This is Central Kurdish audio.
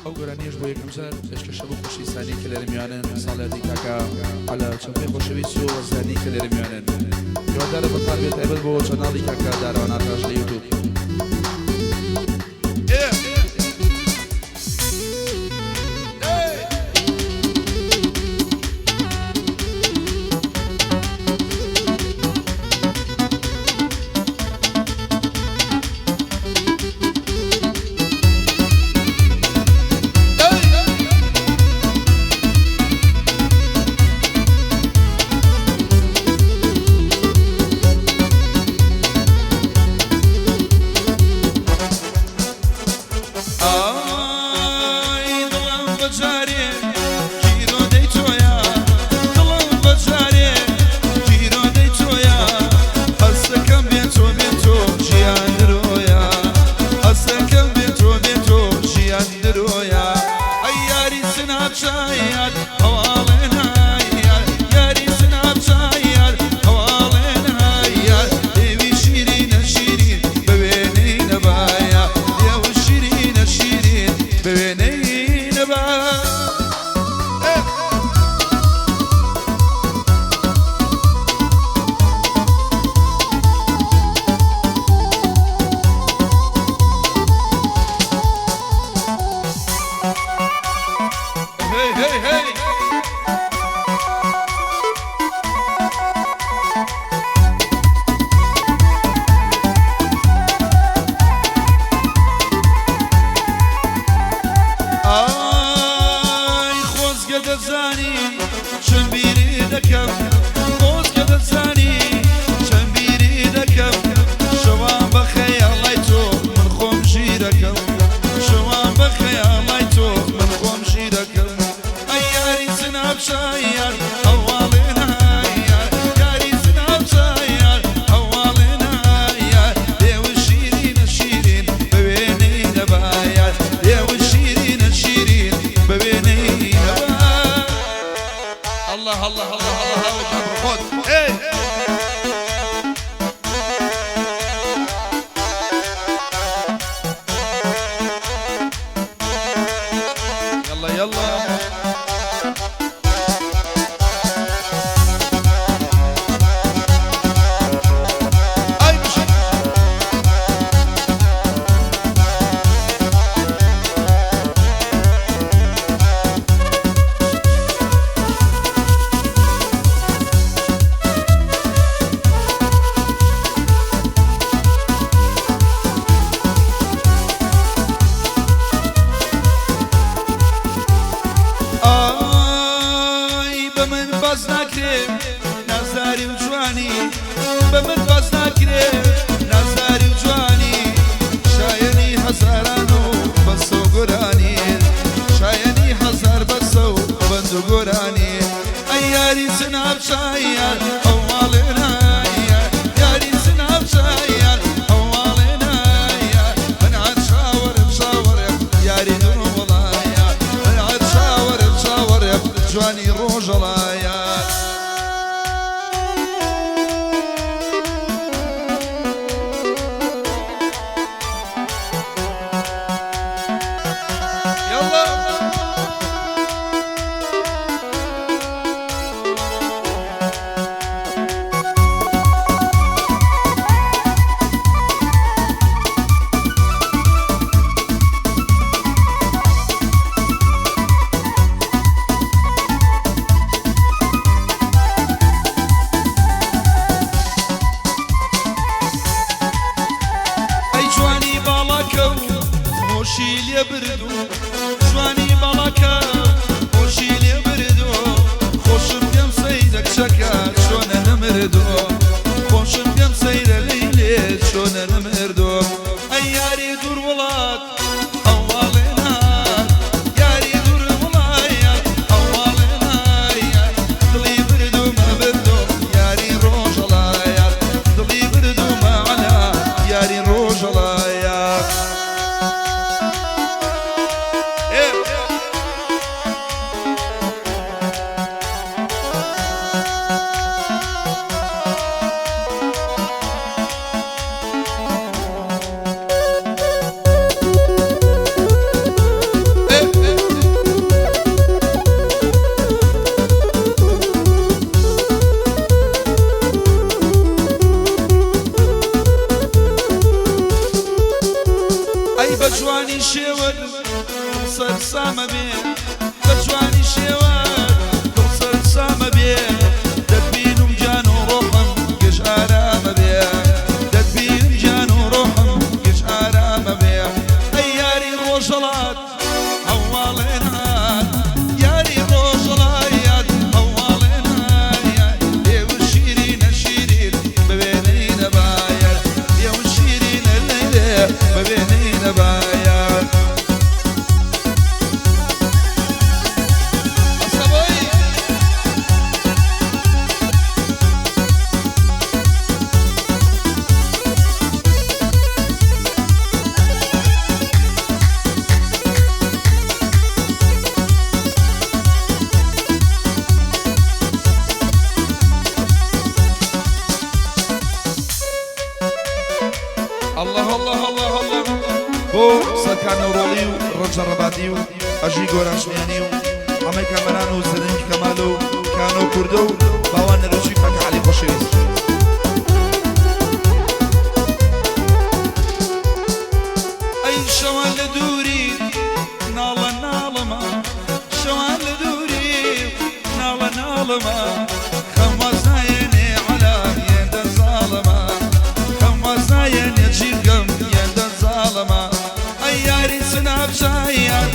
ئەو گۆرانیەش بۆ یەکەم جار پێشکەشە بۆ خۆشەویستانی کە لێرە میوانن، ساڵیادی کاکە عەلا چەمپەی خۆشەویست و ڕزگاری کە لێرە میوانن. هیوادارم بەتان بێت تایبەت بۆ channel ی کاکە داراوان ئاکاش لە یوتوب. ئای دڵم بەجارێ گیرۆدەی تۆیە، دڵم بەجارێ گیرۆدەی تۆیە، هەستەکەم بێ تۆ بێ تۆ ژیان درۆیە، هەستەکەم بێ تۆ بێ تۆ ژیان درۆیە. ئەی یاری سناپچایار هەواڵێ نایار، یاری سناپچایار هەواڵێ نایار، لێوی شیرینە شیرین بە وێنەی نەبایە، لێو شیرینە شیرین بە وێنەی نەبا. هەی هەی هەی. ئای خۆزگە دەزانی چەند بیری دەکەم، خۆزگە دەزانی چەند بیری دەکەم، شەوان بە خەیاڵای تۆ من خۆم ژیرەکەم، شەوان بە خەیاڵای تۆ من خۆم ژیرەکەم. ئەی یاری سناپچایار هەواڵێ نایار، یاری سناپچایار هەواڵێ نایار، لێو شیرینە شیرین بە وێنەی نەبایار، لێو شیرینە شیرین بە وێنەی نەبایار. الله الله الله الله هاوە جابر خۆت. ئێ يلا يلا. ئای بژی. ئای بە من باز ناکرێ نازداری و جوانی، بە من باز ناکرێ نازداری و جوانی، شایەنی هەزاران و بەسە و گۆرانی، شایەنی هەزار بەسە و بەند و گۆرانی. ئەی یاری سناپچایار هەواڵێ نایار، یاری سناپچایار هەواڵێ نایار، من عەد چاوەڕێم چاوەڕێم یاری دوور وڵایە، من عەد چاوەڕێم چاوەڕێم جوانی ڕۆژەڵایە. يلا. ئەی جوانی باڵاکە و هۆشی لێ بردو، جوانی باڵاکە هۆشی لێ بردو، خۆشم پێم سەیرە کچەکە چۆنە نەمردۆ، خۆشم پێم سەیرە لەیلێ چۆنە نەمردۆ. ئەی یاری دوور وڵات هەواڵێ نات، یاری دوور وڵایات هەواڵێ نایات، دڵی بردو مەبردۆ یاری ڕۆژەڵایات، دڵی بردو مەعلا یاری ڕۆژەڵایات. ئێ ئەی بە جوانی شێوەت دڵ سەرسامە بێ بە جوانی شێوەت دڵ سەرسامە بێ دەتبینم گیان و ڕۆحم گشت ئارامە بێ دەتبینم گیان و ڕۆحم گشت ئارامە بێ ئەی یاری ڕۆژهەڵات هەواڵێن هات یاری ڕۆژهەڵات هەواڵێن هات لێو شیرینە شیرین بە وێنەی نەبایە لێو شیرینە لەیلێ بە وێنەی نەبایە ئەسەبۆی. اللە اللە اللە اللە بۆ سەرکان نەورۆڵی و ڕەنجە ڕەباتی و ئەژی گۆران شمیانی و حەمەی کامەران و زرنگ کەمال و کانۆ کوردە و باوان نەروچی کاکە عەلی خۆشەویست. ئەی شەوان لە دووری ناڵە ناڵەمە شەوان لە دووری ناڵە ناڵەمە خەم واز نایەنێ عەلا هێندە زاڵەمە خەم واز نایەنێ جیرگەم هێندە زاڵەمە ئەی یاری سناپ چایان.